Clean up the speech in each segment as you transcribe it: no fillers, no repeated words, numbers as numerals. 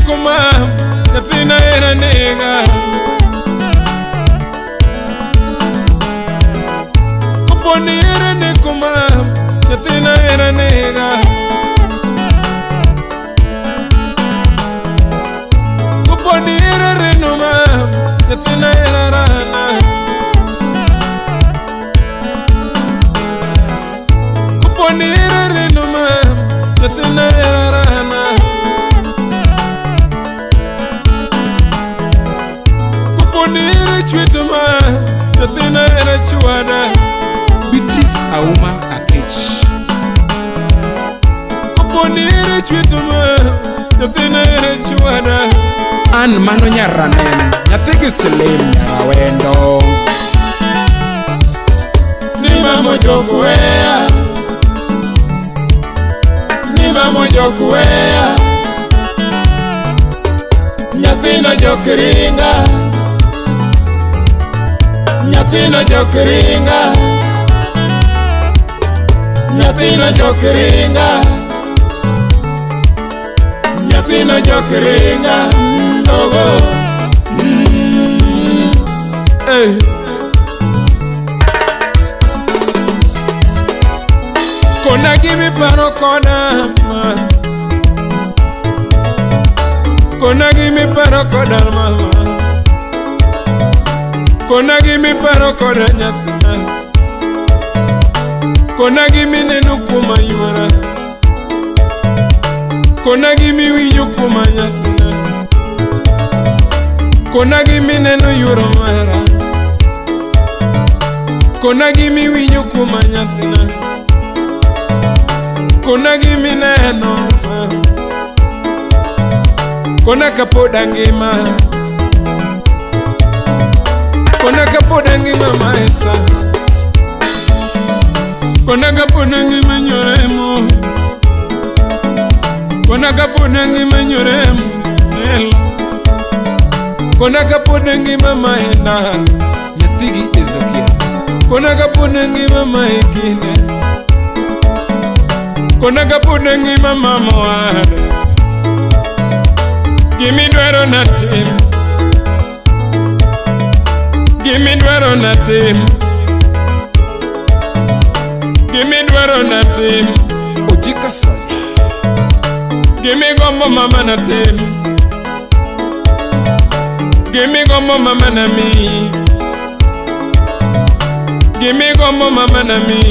kuma nyathina hera nega. Koponi hera neko ma nyathina hera nega. Koponi hera reno ma nyathina hera rana. Koponi hera reno ma nyathina hera rana. Koponi hera chweto ma nyathina hera chwada. Beatrice Auma Akech. Koponi hera chweto ma nyathina hera chwada. An mano nyaranen nyathigi Slim Nyawendo. Ni mamo jokuea, ni mamo jokuea, nyathino jokringa, nyathino jokringa, nyathino jokringa, nyathino jokringa, ndogo. Hey. Kona gimi paro koda ma, kona gimi paro koda mama, kona gimi paro koda nyathina, kona gimi neno kuoma yuora, kona gimi winjo kuoma nyathina, kona gimi neno yuoro mara, kona gimi winjo kuoma nyathina, kona gimi neno, kona kapod angima, kona kapod angima maesa, kona kapod angima nyoremo, kona kapod angima nyoremo nelo, kona kapod angima maenda nyathigi Ezekiel, kona kapod angima maekinde, kona kapod angima mama wada. Gimidwaro natim, gimidwaro natim, gimidwaro natim. Ojika Sonia, gimigombo mama natim, gimigombo mama nami, gimigombo mama nami,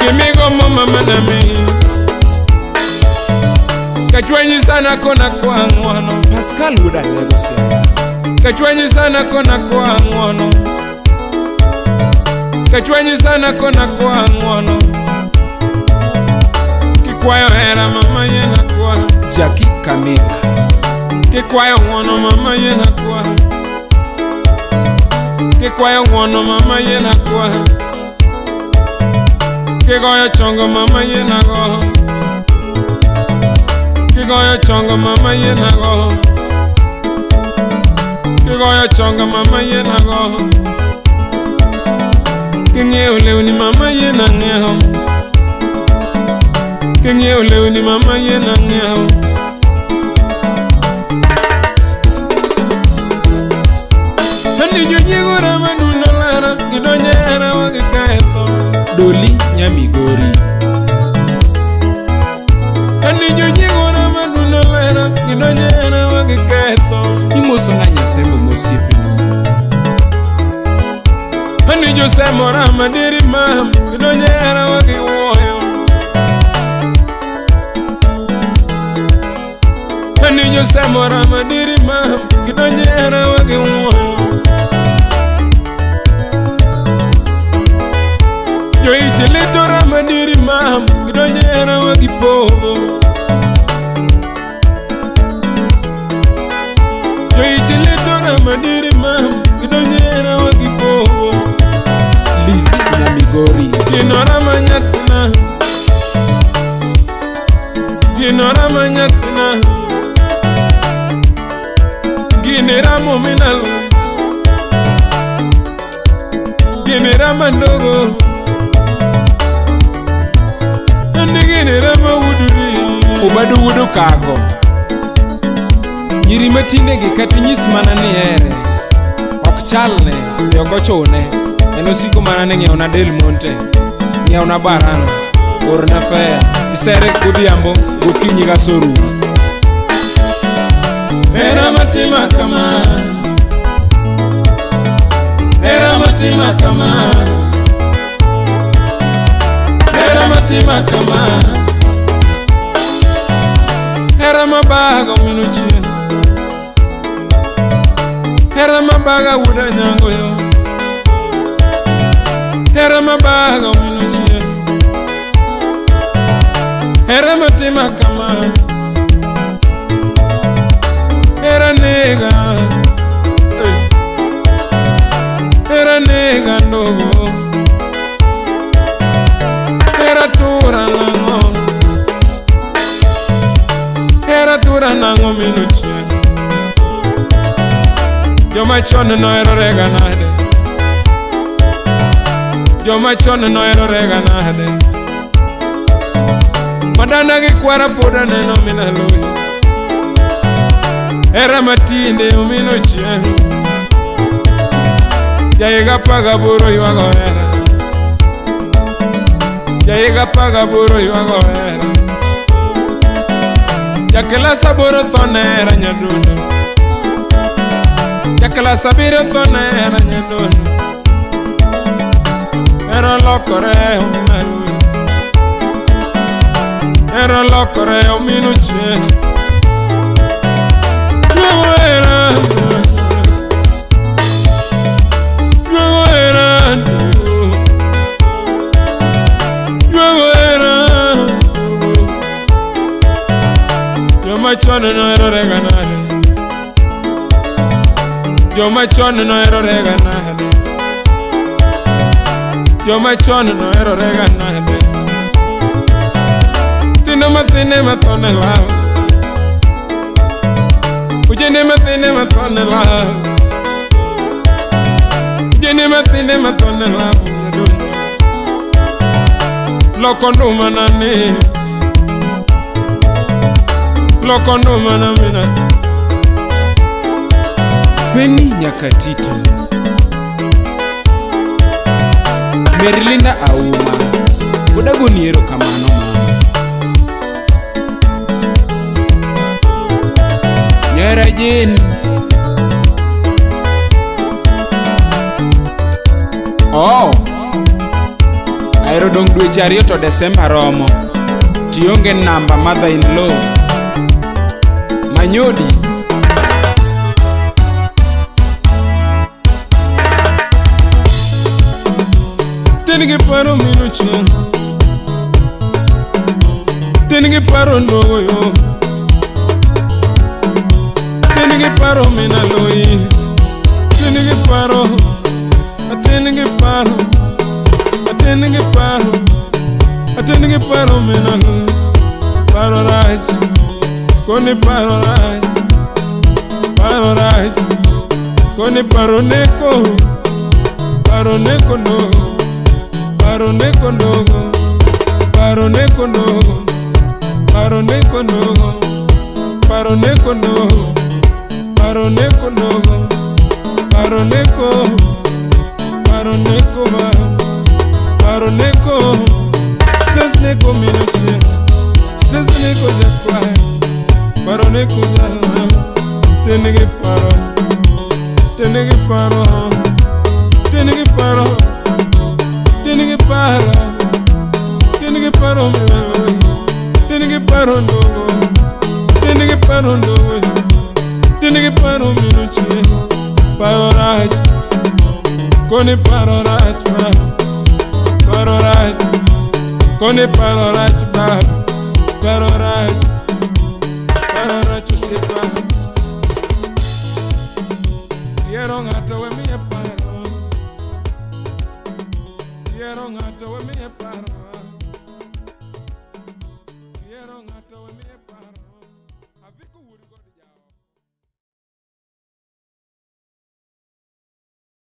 gimigombo mama nami. Kachwenyi sana kona kwa ng'wono, Pascal Wuda Lego Siaya. Kachwenyi sana kona kwa ng'wono, kachwenyi sana kona kwa ng'wono. Kikwayo hera mama yena kwa Jackie Kamila, kikwayo ng'wono mama yena kwa, kikwayo ng'wono mama yena kwa, kigoyo chongo mama yena go, kigoyo chongo mama yena go, kigoyo chongo mama yena go. King'iewo lewni mama yena ng'iewo, king'iewo lewni mama yena ng'iewo. Andi jonyiego madundo lara, gidonjo e herawa giketho. Doli Nyamigori, Andi jonyiego madundo lara, gidonjo e herawa giketho. Imoso na Nyasembo mosiepni. Andi josemora madiri mam, gidonjo e herawa giwuoyo. Andi josemora madiri mam, gidonjo e herawa giwuoyo. Joichi litora madiri mam, gidonjo e herawa gipogo. Joichi litora madiri mam, gidonjo e herawa gipogo. Lizzy Nyamigori, Ginora manyathina, ginora manyathina, ginera minalo, ginera mandogo, andi ginera mawuduri. Obado wuodo kago. Nyiri matindegi kata inyis mana ni here. Ok chalne, be ok ochune. En osiko mana ni ng'iewna Del Monte, ng'iewna banana, orna fare. Isere godhiambo, gokinyi kasorumo. Hera matima kama, hera matima kama, hera matima kama, Hera mabaga omino chien. Hera mabaga wuod Anyango yo. Hera mabaga omino chien. Hera matima kama. Hera nega. Hera nega ndogo. Hera tura nang'o. Hera tura nang'o mino chien. Joma chon noherorega nade. Joma chon noherorega nade. Madana gi kwara pod aneno minaloyi. Hera matinde omino chien. Jahiga 18 ywago hera. Jahiga 18 ywago hera. Jaklas 8 tho ne hera nyadundo. Jaklas 7 tho ne hera nyadundo. Hera olokore omino aluyi. Hera olokore omino chien. Ywago hera. Ywago hera ndogo. Ywago hera ndogo. Joma chon noherorega nade. Joma chon noherorega nade. Joma chon noherorega nade. Tindo mathin ema tho ne law. Ojende mathin ema tho ne law. Ojende mathin ema tho ne law nyadundo. Loko nduma na ni. Loko nduma na mina. Feni Nyakatito. Merilinda Auma. Odagoni erokamano mama. Nyara Jane. Oh. Ahero dong' dweche 2 to Desemba romo. Tionge namba mother in law. Manyodi. Tin gi paro mino chien. Tin gi paro ndogo yo. Tin gi paro minaloyi. Tin gi paro. Atin gi paro. Atin gi paro. Atin gi paro minaloyi. Paro rach. Koni paro rach. Paro rach. Koni paro neko. Paro neko ndogo. Paro neko ndogo. Paro neko ndogo. Paro neko ndogo. Paro neko ndogo. Paro neko ndogo. Paro neko. Paro neko ba. Paro neko. Stress neko mino chien. Stress neko jakwaye. Paro neko jala. Tin gi paro. Tin gi paro. Tin gi paro. Tin gi paro. Tin gi paro minaloyi. Tin gi paro ndogo. Tin gi paro ndogo. Tin gi paro mino chien. Paro rach. Koni paro rach ba. Paro rach. Koni paro rach ba. Paro rach. Paro rach osiepa. Yiero ng'ato we miye paro. Yiero ng'ato we miye paro. Yiero ng'ato we miye paro.